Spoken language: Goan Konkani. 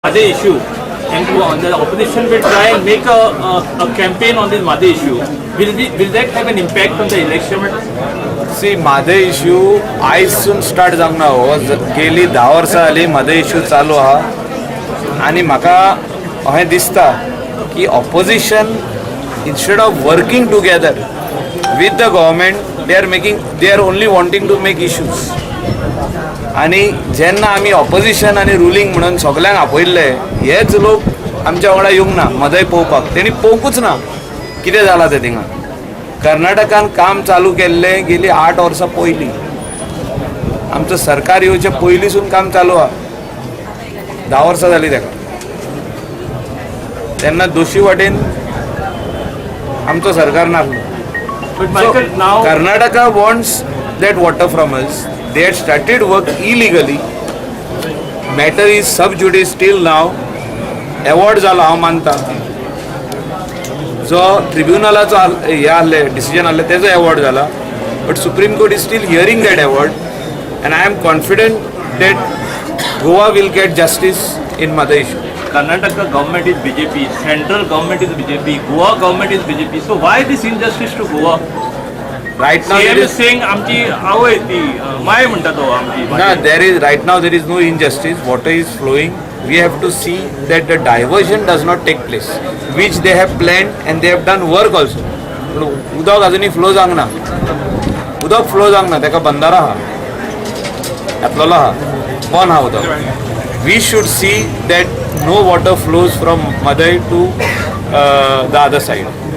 Mhadei issue, and the opposition will try and make a campaign on this Mhadei issue. Will that have an impact on the election? See, Mhadei issue आयजसून start जावंक ना. हो गेली 10 वर्सां जाली म्हादय इशू चालू आहा आनी म्हाका अशें दिसता की opposition, instead of working together with the government, they are only wanting to make issues. आनी जेन्ना आमी ऑपोजिशन आनी रुलींग म्हणून सगल्यांक आपयल्ले, हेच लोक आमच्या वांगडा येवंक ना म्हादय पळोवपाक. तेणी पळोवंकूच ना कितें जालां तें थिंगा. कर्नाटकान काम चालू केल्लें गेली 8 वर्सां पयलीं, आमचो सरकार येवचे पयलींसून काम चालू आहा. 10 वर्सां जालीं ताका. तेन्ना दोशी वाटेन आमचो सरकार नासलो. But Michael, now Karnataka wants that water from us. They had started work illegally. Matter is sub judice till now. Award जालो हांव मानता. जो ट्रिब्युनलाचो हे आहले, डिसिजन आहले, तेजो एवॉर्ड जाला, but Supreme Court is still hearing that award and I am confident that Goa will get justice in Mhadei issue. Karnataka government is BJP, central government is BJP, Goa government is BJP. So why this injustice to Goa? Right now CM is saying आमची आवय ती माय म्हणटा तो आमची. ना, there is right now there is no injustice. Water is flowing. We have to see that the diversion does not take place, which they have planned and they have done work also. पूण उदक अजुनूय फ्लो जावंक ना. उदक फ्लो जावंक ना. ताका बंदारो आहा, घातलेलो आहा, बंद आहा उदक. We should see that no water flows from Mhadei to the other side.